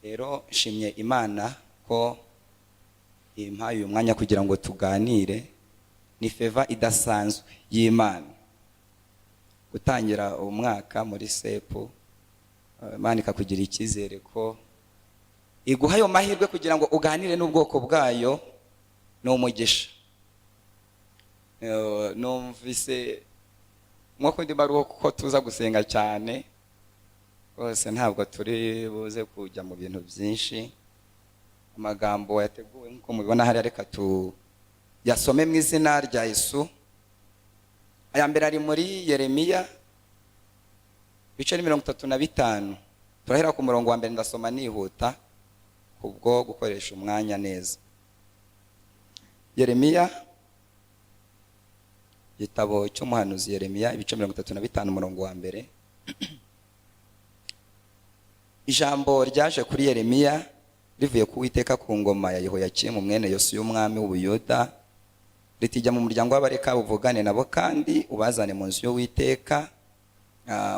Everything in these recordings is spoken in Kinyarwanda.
Rero nshimye Imana ko impaye uyu mwanya kugira ngo tuganire. Ni favor idasanzwe y'Imana gutangira umwaka muri CEP, Imana ikakugira icyizere ko iguha ayo mahirwe kugira ngo uganire n'ubwoko bwayo, ni umugisha. Numvise nk'uko ndimo ari uko tuza gusenga cyane rwose, ntabwo turi buze kujya mu bintu byinshi. Amagambo yateguwe nk'uko mubibona hariya, reka tu yasome mu izina rya Yesu. Aya mbere ari muri Yeremiya, ibice ni 35. Turahera ku murongo wa mbere. Ndasoma nihuta kubwo gukoresha umwanya neza. Yeremiya, igitabo cy'umuhanuzi Yeremiya, ibice 35, umurongo wa mbere. Ijambo ryaje kuri Yeremiya rivuye ku Uwiteka ku ngoma ya Yehoyakimu mwene Yosiya, umwami w'Ubuyuda, riti: "Jya mu muryango w'Abareka, uvugane nabo kandi ubazane mu nzu y'Uwiteka,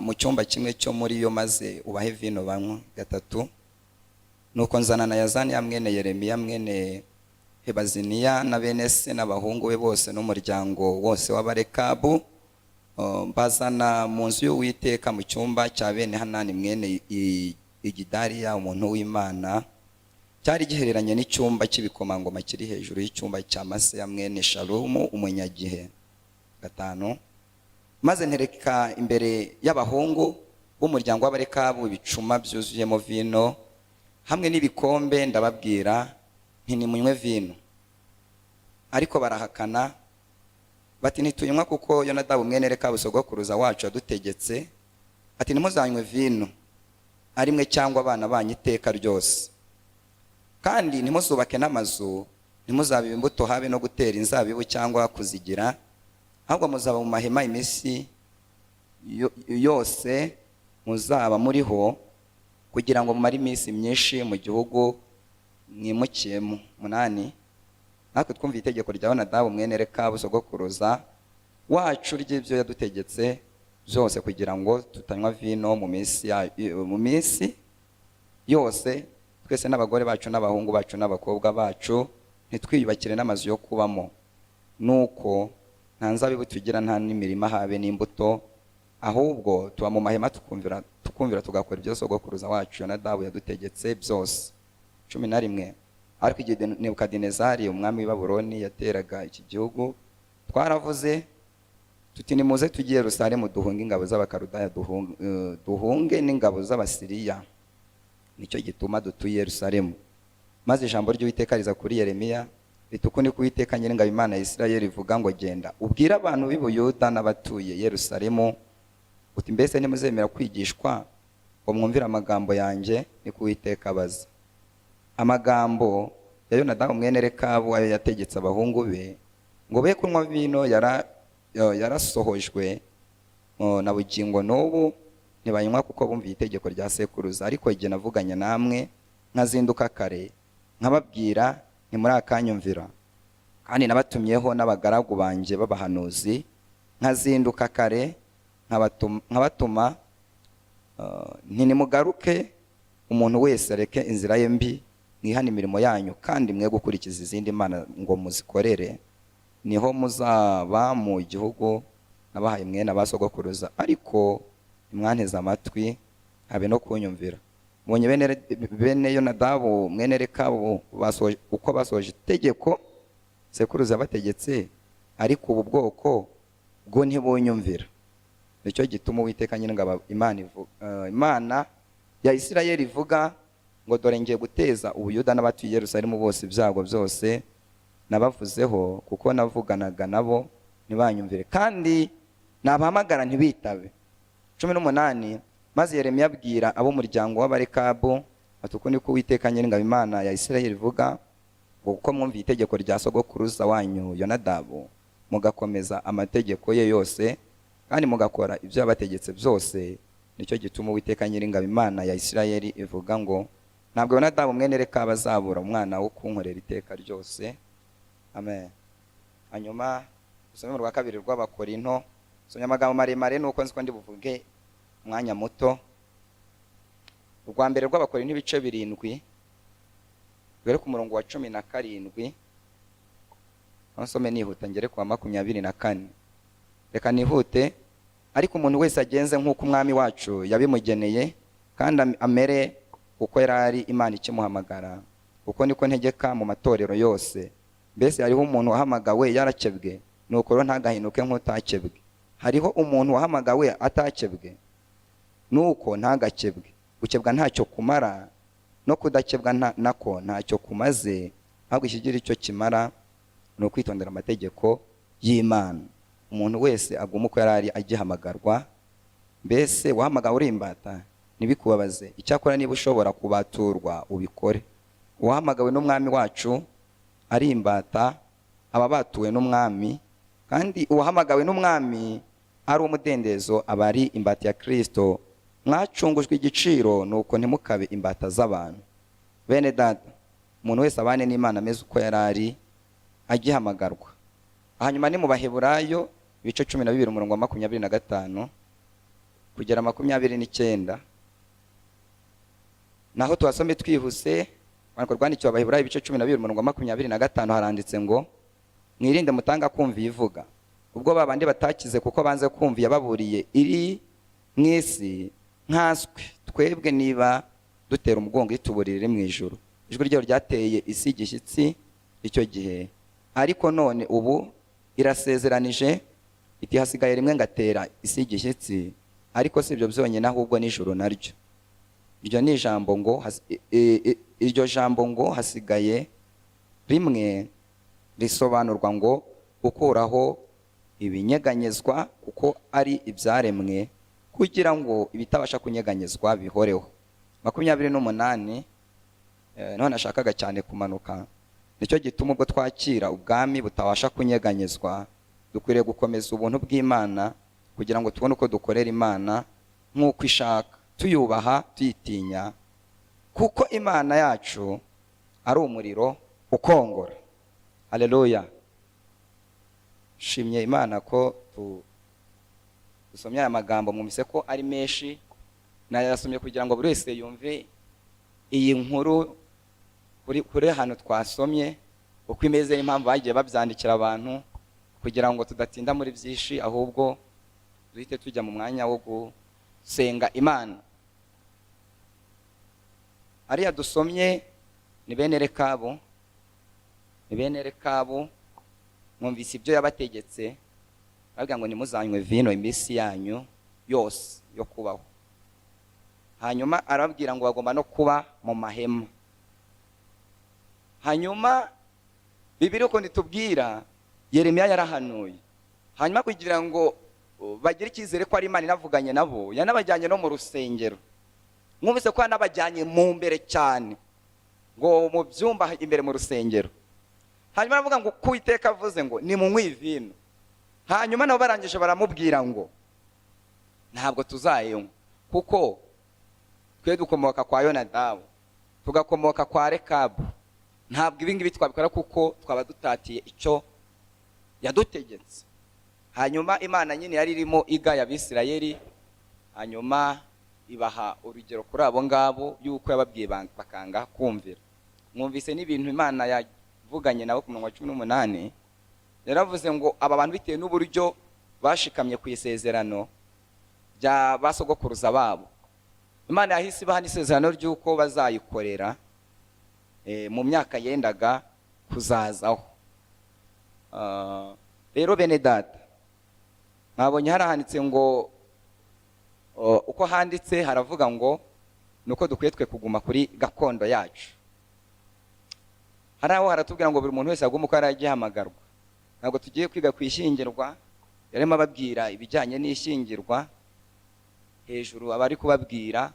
mu cyumba kimwe cyo muri yo, maze ubahe vino banywa." Gatatu. Nuko nzana na Yazaniya mwene Yeremiya mwene Hebaziniya na bene se n'abahungu be bose n'umuryango wose w'Abarekabu, mbazana mu nzu y'Uwiteka mu cyumba cya bene Hanani mwene Igidariya, umuntu w'Imana, cyari gihereranye n'icyumba cy'ibikomangoma kiri hejuru y'icyumba cya Maseya mwene Shalumu umunyagihe. Gatanu. Maze ntereka imbere y'abahungu b'umuryango w'Abarekabu ibicuma byuzuyemo vino hamwe n'ibikombe, ndababwira nti: "Nimunywe vino." Ariko barahakana bati: "Ntitunywa, kuko Yonadabu mwene Rekabu sogokuruza wacu yadutegetse ati: 'Ntimuzanywe vino, ari mwe cyangwa abana banyu iteka ryose. Kandi ntimuzubake n'amazu, ntimuzabibe imbuto habe no gutera inzabibu cyangwa kuzigira, ahubwo muzaba mu mahema iminsi yose muzaba muriho, kugira ngo mumare iminsi myinshi mu gihugu mwimukiyemo.'" Munani. "Natwe twumviye itegeko rya Yonadabu mwene Rekabu sogokuruza wacu ry'ibyo yadutegetse byose, kugira ngo tutanywa vino mu minsi yose, twese n'abagore bacu n'abahungu bacu n'abakobwa bacu, ntitwiyubakire n'amazu yo kubamo. Nuko nta nzabibu tugira, nta n'imirima habe n'imbuto, ahubwo tuba mu mahema, tukumvira tugakora ibyo sogokuruza wacu Yonadabu yadutegetse byose." 11. "Ariko igihe Nebukadinezari umwami w'i Babuloni yateraga iki gihugu, twaravuze tuti: 'Nimuze tujye i Yerusalemu duhunge ingabo z'Abakaludaya, duhunge n'ingabo z'Abasiriya.' Nicyo gituma dutuye i Yerusalemu." Maze ijambo ry'Uwiteka riza kuri Yeremiya riti: "Uku niko Uwiteka Nyiringabo Imana ya Isirayeli ivuga ngo: Genda ubwire abantu b'i Buyuda n'abatuye Yerusalemu uti: 'Mbese ntimuzemera kwigishwa ngo mwumvire amagambo yanjye?' Niko Uwiteka abaza. Amagambo ya Yonadabu mwene Rekabu, ayo yategetse abahungu be ngo be kunywa vino, yarasohojwe na bugingo n'ubu ntibanywa, kuko bumviye itegeko rya sekuruza. Ariko igihe navuganye namwe nkazinduka kare nkababwira, ntimurakanyumvira. Kandi nabatumyeho n'abagaragu banjye b'abahanuzi, nkazinduka kare nkabatuma nti: 'Nimugaruke, umuntu wese areke inzira ye mbi, mwihane imirimo yanyu, kandi mwe gukurikiza izindi mana ngo muzikorere, niho muzaba mu gihugu nabahaye mwene abasogokuruza.' Ariko ntimwanteze amatwi habe no kunyumvira. Mubonye bene Yonadabu mwene Rekabu uko basohoje itegeko sekuruza yabategetse, ariko ubu bwoko bwo ntibunyumvira. Nicyo gituma Uwiteka Nyiringabo Imana ya Isirayeli ivuga ngo: Dore ngiye guteza Ubuyuda n'abatuye i Yerusalemu bose ibyago byose nabavuzeho, kuko navuganaga nabo ntibanyumvire, kandi nabahamagara ntibitabe." 18. Maze Yeremiya abwira ab'umuryango w'Abarekabu ati: "Uku niko Uwiteka Nyiringabo Imana ya Isirayeli ivuga ngo: Kuko mwumviye itegeko rya sogokuruza wanyu Yonadabu, mugakomeza amategeko ye yose kandi mugakora ibyo yabategetse byose, nicyo gituma Uwiteka Nyiringabo Imana ya Isirayeli ivuga ngo: Ntabwo Yonadabu mwene Rekabu azabura umwana wo kunkorera iteka ryose." Amen. Hanyuma dusome mu rwa kabiri rw'Abakorinto. Somye amagambo maremare nuko nzi ko ndi buvuge umwanya muto. Urwa mbere rw'Abakorinto ibice 7, tugere ku murongo wa 17, aho nsome nihuta ngere ku wa 24. Reka nihute. Ariko umuntu wese agenze nk'uko Umwami wacu yabimugeneye, kandi amere uko yari ari Imana ikimuhamagara. Uko niko ntegeka mu matorero yose. Mbese hariho umuntu wahamagawe yarakebwe? Nuko rero ntagahinduke nk'utakebwe. Hariho umuntu wahamagawe atakebwe? Nuko ntagakebwe. Gukebwa ntacyo kumara, no kudakebwa nako ntacyo kumaze, ahubwo ikigira icyo kimara ni ukwitondera amategeko y'Imana. Umuntu wese aguma uko yari ari agihamagarwa. Mbese wahamagawe uri imbata? Ntibikubabaze. Icyakora niba ushobora kubaturwa, ubikore. Uwahamagawe n'Umwami wacu ari imbata aba abatuwe n'Umwami, kandi uwahamagawe n'Umwami ari umudendezo aba ari imbata ya Kristo. Mwacungujwe igiciro, nuko ntimukabe imbata z'abantu. Bene data, umuntu wese abane n'Imana ameze uko yari ari agihamagarwa. Hanyuma ni mu Baheburayo ibice 12, umurongo wa 25 kugera 29, naho tuhasome twihuse. Urwandiko rwandikiwe Abaheburayo ibice 12, umurongo wa 25, haranditse ngo: "Mwirinde mutanga kumva iyivuga. Ubwo ba bandi batakize kuko banze kumva iyababuriye iri mu isi, nkanswe twebwe niba dutera umugongo ituburira iri mu ijuru. Ijwi ryayo ryateye isi igishyitsi icyo gihe, ariko none ubu irasezeranije iti: 'Hasigaye rimwe ngatera isi igishyitsi, ariko si ibyo byonyine, ahubwo n'ijuru naryo.'" Iryo ni ijambo ngo iryo jambo ngo "hasigaye rimwe" risobanurwa ngo gukuraho ibinyeganyezwa kuko ari ibyaremwe, kugira ngo ibitabasha kunyeganyezwa bihoreho. 28, none nashakaga cyane kumanuka. "Nicyo gituma ubwo twakira ubwami butabasha kunyeganyezwa, dukwiriye gukomeza ubuntu bw'Imana, kugira ngo tubone uko dukorera Imana nk'uko ishaka, tuyubaha tuyitinya, kuko Imana yacu ari umuriro ukongora." Haleluya! Shimye Imana ko dusomye aya magambo. Mwumvise ko ari menshi, nayasomye kugira ngo buri wese yumve iyi nkuru kuri hano twasomye uko imeze, impamvu bagiye babyandikira abantu, kugira ngo tudatinda muri byinshi, ahubwo duhite tujya mu mwanya wo gusenga Imana. Ariya dusomye ni bene Rekabu, ni bene Rekabu. Mwumvise ibyo yabategetse, babwira ngo ntimuzanywe vino iminsi yanyu yose yo kubaho. Hanyuma arababwira ngo bagomba no kuba mu mahema. Hanyuma Bibiliya uko itubwira, Yeremiya yarahanuye. Hanyuma kugira ngo bagire icyizere ko ari Imana inavuganye nabo, yanabajyanye no mu rusengero. Mwumvise ko yanabajyanye mu mbere cyane, ngo mu byumba imbere mu rusengero. Hanyuma aravuga ngo ku Iteka avuze ngo nimunywe vino. Hanyuma nabo barangije baramubwira ngo ntabwo tuzayinywa, kuko twe dukomoka kwa Yonadabu, tugakomoka kwa Rekabu. Ntabwo ibi ngibi twabikora, kuko twaba dutatiye icyo yadutegetse. Hanyuma Imana nyine yari irimo igaya Abisirayeli, hanyuma ibaha urugero kuri abo ngabo y'uko yababwiye bakanga kumvira. Mwumvise n'ibintu Imana yavuganye nabo ku murongo wa 18. Yaravuze ngo aba bantu, bitewe n'uburyo bashikamye ku isezerano rya ba sogokuruza babo, Imana yahise ibaha n'isezerano ry'uko bazayikorera mu myaka yendaga kuzazaho. Rero bene data, mwabonye harahanditse ngo uko handitse haravuga ngo ni uko dukwiye twe kuguma kuri gakondo yacu. Hari aho haratubwira ngo buri muntu wese aguma uko yari agihamagarwa. Ntabwo tugiye kwiga ku ishyingirwa. Yarimo ababwira ibijyanye n'ishyingirwa hejuru, aba ari kubabwira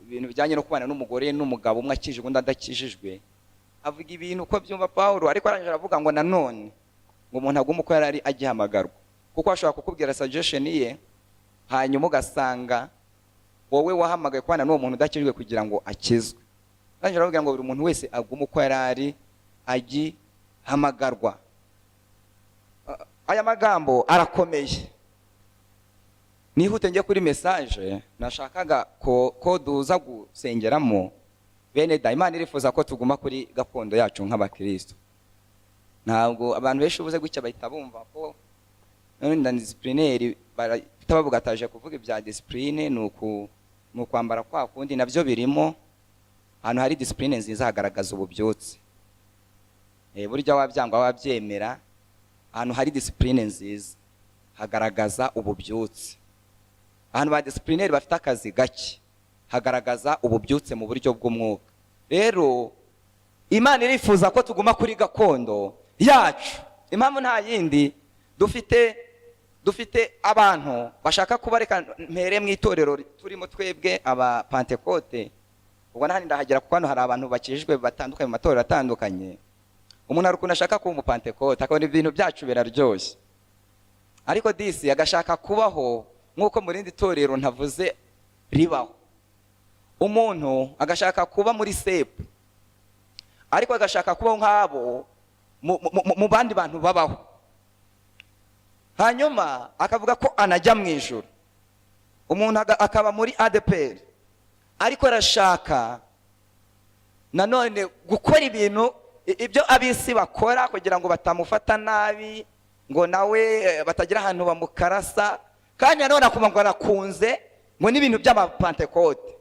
ibintu bijyanye no kubana n'umugore n'umugabo, umwe akijijwe undi adakijijwe. Avuga ibintu uko byumva Pawulo, ariko arangije aravuga ngo nanone ngo umuntu agume uko yari ari agihamagarwa, kuko ashobora kukubwira suggestion ye, hanyuma ugasanga wowe wahamagaye kubana n'uwo muntu udakijijwe kugira ngo akizwe. Arangije aravuga ngo buri muntu wese agume uko yari ari agihamagarwa. Aya magambo arakomeye. Nihute njye kuri message nashakaga ko duza gusengeramo. Bene da, Imana irifuza ko tuguma kuri gakondo yacu nk'abakristo. Ntabwo abantu benshi ubuze gutya bahita bumva ko none nda disciplinaire, barahita bavuga ataje kuvuga ibya discipline. Ni ukwambara kwa kundi, nabyo birimo. Ahantu hari discipline nziza hagaragaza ububyutse. Burya wabyangwa wabyemera, ahantu hari discipline nziza hagaragaza ububyutse. Ahantu ba disciplinaire bafite akazi gake hagaragaza ububyutse mu buryo bw'umwuka. Rero Imana irifuza ko tuguma kuri gakondo yacu. Impamvu nta yindi, dufite abantu bashaka kuba, reka mpere mu itorero turimo twebwe aba Pantekote, ubwo nahandi ndahagera, kuko hano hari abantu bakijijwe batandukanye mu matorero atandukanye. Umuntu hari ukuntu ashaka kuba umupantekote, akabona ibintu byacu biraryoshye, ariko disi agashaka kubaho nk'uko mu rindi torero ntavuze ribaho. Umuntu agashaka kuba muri CEP, ariko agashaka kubaho nk'abo mu bandi bantu babaho, hanyuma akavuga ko anajya mu ijuru. Umuntu akaba muri ADEPR, ariko arashaka nanone gukora ibintu ibyo ab'isi bakora kugira ngo batamufata nabi, ngo nawe batagira ahantu bamukarasa, kandi nanone akumva ngo arakunze ngo n'ibintu by'amapantekote.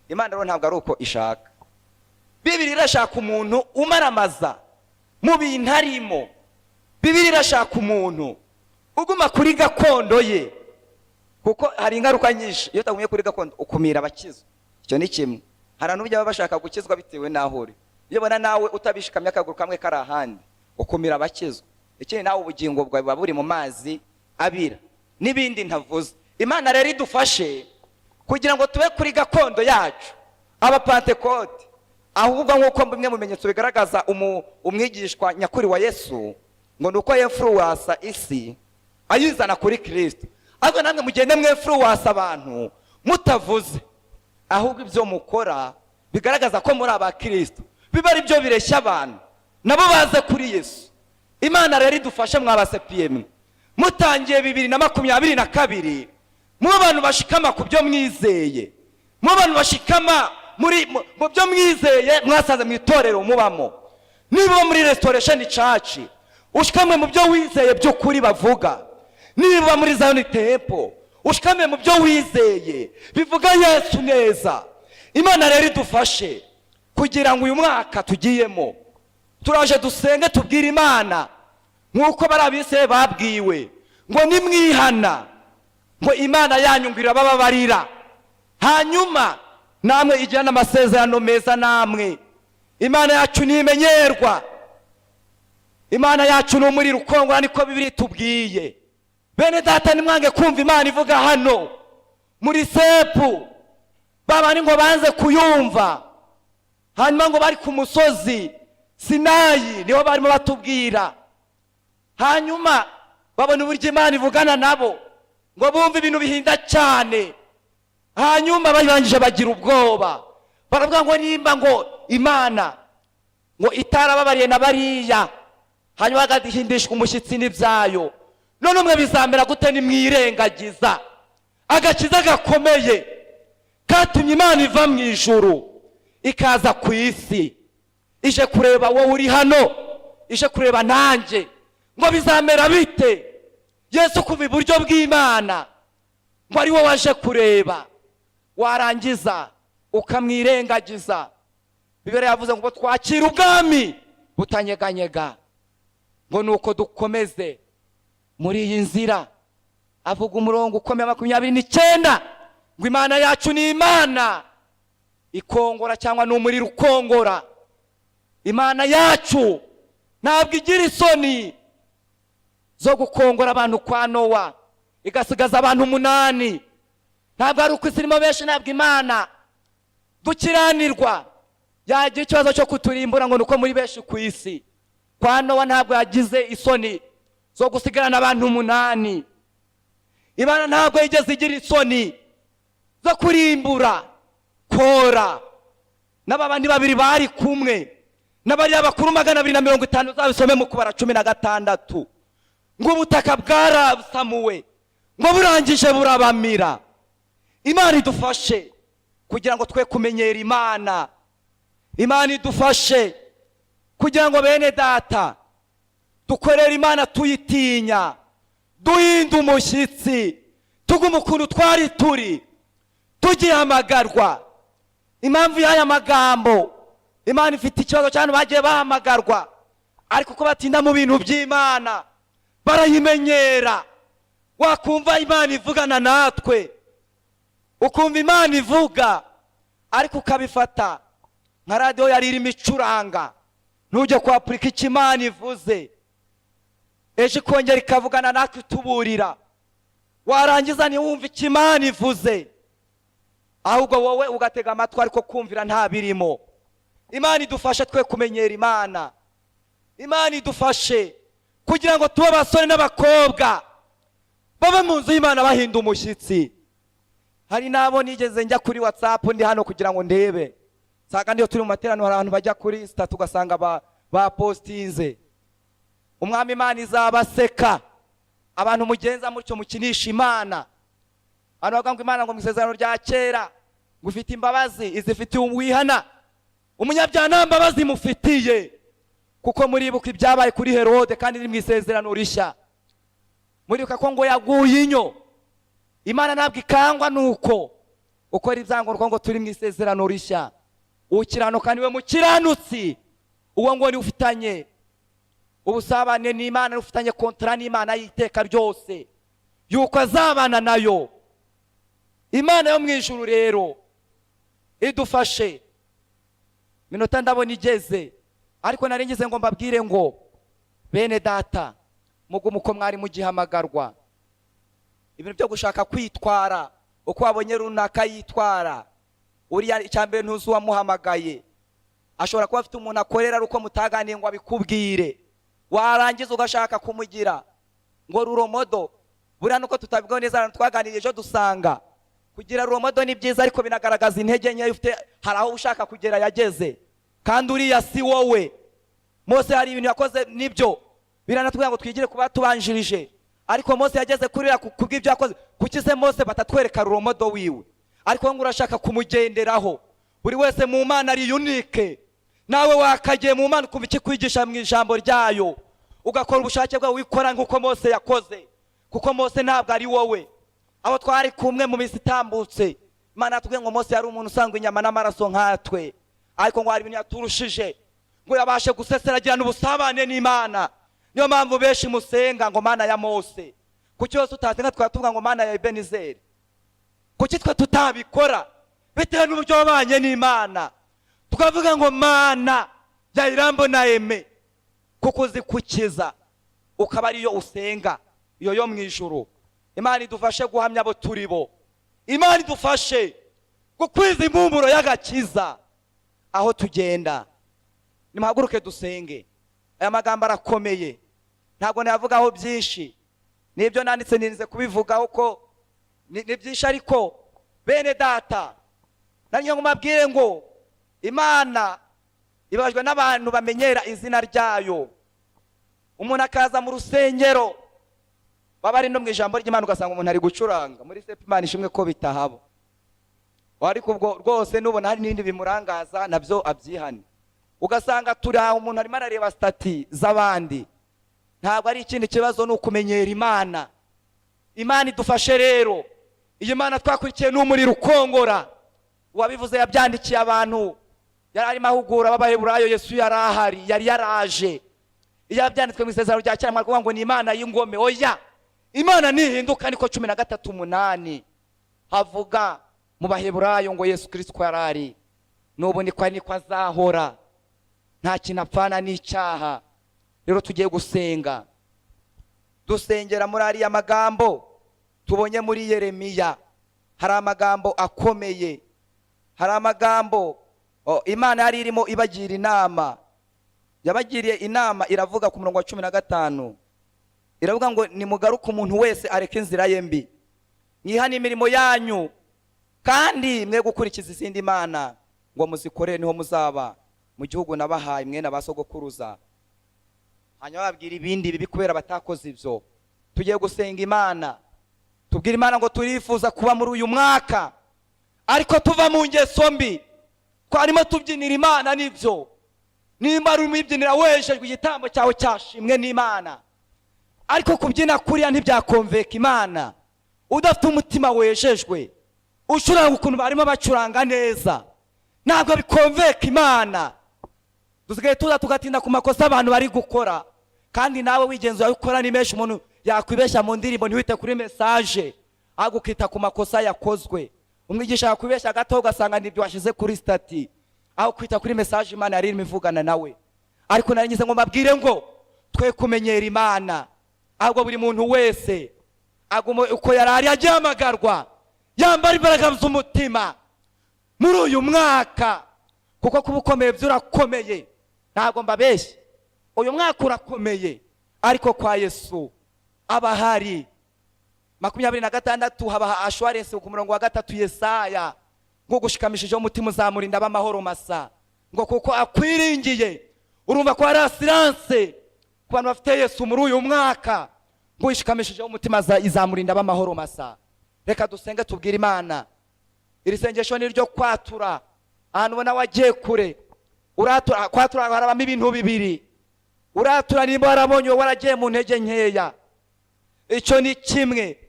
Imana rero ntabwo ari uko ishaka. Bibiri irashaka umuntu umaramaza mu bintu arimo. Bibiri irashaka umuntu uguma kuri gakondo ye, kuko hari ingaruka nyinshi iyo utagumye kuri gakondo. Ukumira abakizwa, icyo ni kimwe. Hari abantu burya baba bashaka gukizwa bitewe n'aho uri. Iyo ubona nawe utabishikamye, akaguru kamwe kari ahandi, ukumira abakizwa. Ikindi, nawe ubugingo bwawe buba buri mu mazi abira, n'ibindi ntavuze. Imana rero idufashe kugira ngo tube kuri gakondo yacu abapantekote. Ahubwo nk'uko bimwe mu bimenyetso bigaragaza umwigishwa nyakuri wa Yesu ngo ni uko yinfluença isi ayizana kuri Kirisito, ariko namwe mugende mwinfluença abantu mutavuze, ahubwo ibyo mukora bigaragaza ko muri abakirisito biba ari byo bireshya abantu, nabo baze kuri Yesu. Imana rero idufashe. Mwabasepiyemwe, mutangiye 2022, mube abantu bashikama ku byo mwizeye, mube abantu bashikama muri mu byo mwizeye mwasanze mu itorero mubamo. Niba uba muri Restoration Church, ushikamwe mu byo wizeye by'ukuri bavuga. Niba muri Zion Temple, ushikame mu byo wizeye bivuga Yesu neza. Imana rero idufashe kugira ngo uyu mwaka tugiyemo, turaje dusenge, tubwire Imana nk'uko bari abisirayeli babwiwe ngo nimwihana, ngo Imana yanyu ngo irabababarira, hanyuma namwe igirana amasezerano meza namwe. Imana yacu ntimenyerwa, Imana yacu ni umuriro ukongora, niko Bibiri tubwiye. Bene data, nimwange kumva Imana ivuga hano muri CEP, babandi ngo banze kuyumva, hanyuma ngo bari ku musozi Sinayi, niho barimo batubwira, hanyuma babona uburyo Imana ivugana nabo, ngo bumve ibintu bihinda cyane, hanyuma barangije bagira ubwoba, baravuga ngo nimba ngo Imana ngo itarababariye na bariya, hanyuma bagahindishwa umushyitsi n'ibyayo, none umwe bizamera gute nimwirengagiza agakiza gakomeye katumye Imana iva mu ijuru ikaza ku isi, ije kureba wowe uri hano, ije kureba nanjye? Ngo bizamera bite Yesu kuva iburyo bw'Imana, ngo ari wowe waje kureba, warangiza ukamwirengagiza? Bibiliya yavuze ngo twakire ubwami butanyeganyega, ngo ni uko dukomeze muri iyi nzira. Avuga umurongo ukomeye, 29, ngo Imana yacu ni Imana ikongora, cyangwa ni umuriro ukongora. Imana yacu ntabwo igira isoni zo gukongora abantu kwa Nowa, igasigaza abantu umunani. Ntabwo ari uko isi irimo benshi, ntabwo Imana dukiranirwa yagira ikibazo cyo kuturimbura ngo ni uko muri benshi ku isi. Kwa Nowa ntabwo yagize isoni zo gusigarana abantu umunani. Imana ntabwo yigeze igira isoni zo kurimbura Kora n'aba bandi babiri bari kumwe n'abariya bakuru 250. Uzabisome mu Kubara 16, ngo ubutaka bwarasamuwe. Ngo burangije burabamira. Imana idufashe kugira ngo twe kumenyera Imana. Imana idufashe kugira ngo, bene data, dukorere Imana tuyitinya, duhinda umushyitsi, tuguma ukuntu twari turi tugihamagarwa. Impamvu y'aya magambo, Imana ifite ikibazo cyane. Bagiye bahamagarwa, ariko uko batinda mu bintu by'Imana barayimenyera. Wakumva Imana ivugana natwe, ukumva Imana ivuga, ariko ukabifata nka radiyo yari irimo icuranga, ntujye kwapurika icyo Imana ivuze. Ejo ikongera ikavugana natwe ituburira, warangiza ntiwumve icyo Imana ivuze, ahubwo wowe ugatega amatwi ariko kumvira nta birimo. Imana idufashe twe kumenyera Imana. Imana idufashe kugira ngo tube abasore n'abakobwa babe mu nzu y'Imana bahinda umushyitsi. Hari n'abo nigeze njya kuri WhatsApp ndi hano kugira ngo ndebe, nsanga niyo turi mu materaniro hari abantu bajya kuri status, ugasanga bapostinze. Umwami Imana izabaseka, abantu mugenza mutyo, mukinisha Imana. Abantu bavuga ngo Imana, ngo mu isezerano rya kera, ngo ifite imbabazi izifitiye uwihana, umunyabyaha nta mbabazi mufitiye. Kuko muribuka ibyabaye kuri Herode, kandi ni mu isezerano rishya. Muribuka ko ngo yaguye inyo. Imana ntabwo ikangwa nuko ukora ibyangombwa, ngo turi mu isezerano rishya. Ukiranuka niwe mukiranutsi, uwo ngo ni ufitanye ubusabane n'Imana, ufitanye contrat n'Imana y'iteka ryose, yuko azabana nayo. Imana yo mu ijuru rero idufashe. Minota ndabona igeze, ariko nari ngize ngo mbabwire ngo: bene data, mugume uko mwari mugihamagarwa. Ibintu byo gushaka kwitwara uko wabonye runaka yitwara, uriya icya mbere ntuzi uwamuhamagaye. Ashobora kuba afite umuntu akorera, ari uko mutaganiye ngo abikubwire, warangiza ugashaka kumugira ngo role model. Buriya nuko tutabivugaho neza ahantu twaganiriye ejo, dusanga kugira role model ni byiza, ariko binagaragaza intege nke ufite. Hari aho ushaka kugera yageze, kandi uriya si wowe. Mose hari ibintu yakoze, nibyo biranatubwira ngo twigire kuba tubanjirije, ariko Mose yageze kuri kubw'ibyo yakoze. Kuki se Mose batatwereka role model wiwe, ariko ngo urashaka kumugenderaho? Buri wese mu Mana ari unique. Nawe wakagiye mu Mana, ukumva ikikwigisha mu ijambo ryayo, ugakora ubushake bwawe, wikora nk'uko Mose yakoze, kuko Mose ntabwo ari wowe. Aho twari kumwe mu minsi itambutse, Imana yatubwiye ngo Mose yari umuntu usanga inyama n'amaraso nkatwe, ariko ngo hari ibintu yaturushije, ngo yabashe guseseragirana ubusabane n'Imana. Niyo mpamvu benshi musenga ngo Mana ya Mose. Kuki wese utasenga twaba tuvuga ngo Mana ya Ebenezeri? Kuki twe tutabikora bitewe n'uburyo wabanye n'Imana, tukavuga ngo Mana ya Irambo na Eme, kuko uzi kukiza, ukaba ariyo usenga, iyo yo mu ijuru? Imana idufashe guhamya abo turi bo. Imana idufashe gukwiza impumuro y'agakiza aho tugenda. Nimuhaguruke dusenge. Aya magambo arakomeye, ntabwo nayavugaho byinshi. Nibyo nanditse nirinze kubivugaho ko ni byinshi, ariko bene data, nari ngo mbabwire ngo Imana ibabajwe n'abantu bamenyera izina ryayo. Umuntu akaza mu rusengero, baba ari no mu ijambo ry'Imana, ugasanga umuntu ari gucuranga muri sepe. Imana ishimwe ko bitahaba, ariko ubwo rwose nubona hari n'ibindi bimurangaza nabyo abyihane. Ugasanga turi aho, umuntu arimo arareba status z'abandi. Ntabwo ari ikindi kibazo, ni ukumenyera Imana. Imana idufashe rero. Iyi Mana twakurikiye ni umuriro ukongora. Uwabivuze yabyandikiye abantu yari arimo ahugura b'Abaheburayo. Yesu yari ahari, yari yaraje. Iyo byanditswe mu isezerano rya kera, mwakuvuga ngo ni Imana y'ingome. Oya, Imana nihinduka. Niko 13:8 havuga mu Baheburayo, ngo Yesu Kirisito yari ari n'ubu niko ari, niko azahora, nta kintu apfana n'icyaha. Rero tugiye gusenga, dusengera muri ariya magambo tubonye muri Yeremiya. Hari amagambo akomeye, hari amagambo Imana yari irimo ibagira inama. Yabagiriye inama, iravuga ku murongo wa 15, iravuga ngo: "Nimugaruke, umuntu wese areke inzira ye mbi, mwihane imirimo yanyu, kandi mwe gukurikiza izindi mana ngo muzikorere, niho muzaba mu gihugu nabahaye mwene ba sogokuruza." Hanyuma babwira ibindi bibi kubera batakoze ibyo. Tugiye gusenga Imana. Tubwire Imana ngo turifuza kuba muri uyu mwaka, ariko tuva mu ngeso mbi. Twarimo tubyinira Imana, nibyo. Nimba urimo uyibyinira wejejwe, igitambo cyawe cyashimwe n'Imana, ariko kubyina kuriya ntibyakonveka Imana udafite umutima wejejwe. Ucuranga ukuntu barimo bacuranga neza, ntabwo bikonveka Imana. Dusigaye tuza tugatinda ku makosa abantu bari gukora, kandi nawe wigenzura ukora ni menshi. Umuntu yakwibeshya mu ndirimbo, ntiwite kuri message, ahubwo ukita ku makosa yakozwe. Umwigisha yakwibeshya gato, ugasanga nibyo washyize kuri status, aho kwita kuri message Imana yari irimo ivugana nawe. Ariko nari ngize ngo mbabwire ngo twe kumenyera Imana, ahubwo buri muntu wese aguma uko yari ari, agihamagarwa, yambara imbaraga z'umutima muri uyu mwaka, kuko kuba ukomeye byo urakomeye. Ntabwo mbabeshye, uyu mwaka urakomeye, ariko kwa Yesu aba ahari. 26 habaha assurance ku murongo wa 3, Yesaya, ngo gushikamishijeho umutima uzamurinda ab'amahoro masa, ngo kuko akwiringiye. Urumva ko hari assurance ku bantu bafite Yesu muri uyu mwaka, ngo wishikamishijeho umutima izamurinda ab'amahoro masa. Reka dusenge, tubwire Imana. Iri sengesho ni iryo kwatura ahantu ubona wagiye kure. Uratura, kwatura harabamo ibintu bibiri. Uratura nimba warabonye wowe waragiye mu ntege nkeya, icyo ni kimwe.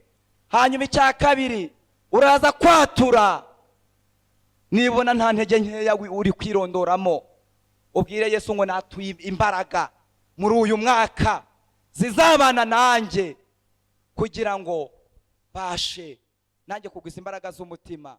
Hanyuma icya kabiri, uraza kwatura nibona nta ntege nkeya uri kwirondoramo, ubwire Yesu ngo natuye imbaraga muri uyu mwaka zizabana nanjye, kugira ngo bashe nanjye kugwiza imbaraga z'umutima.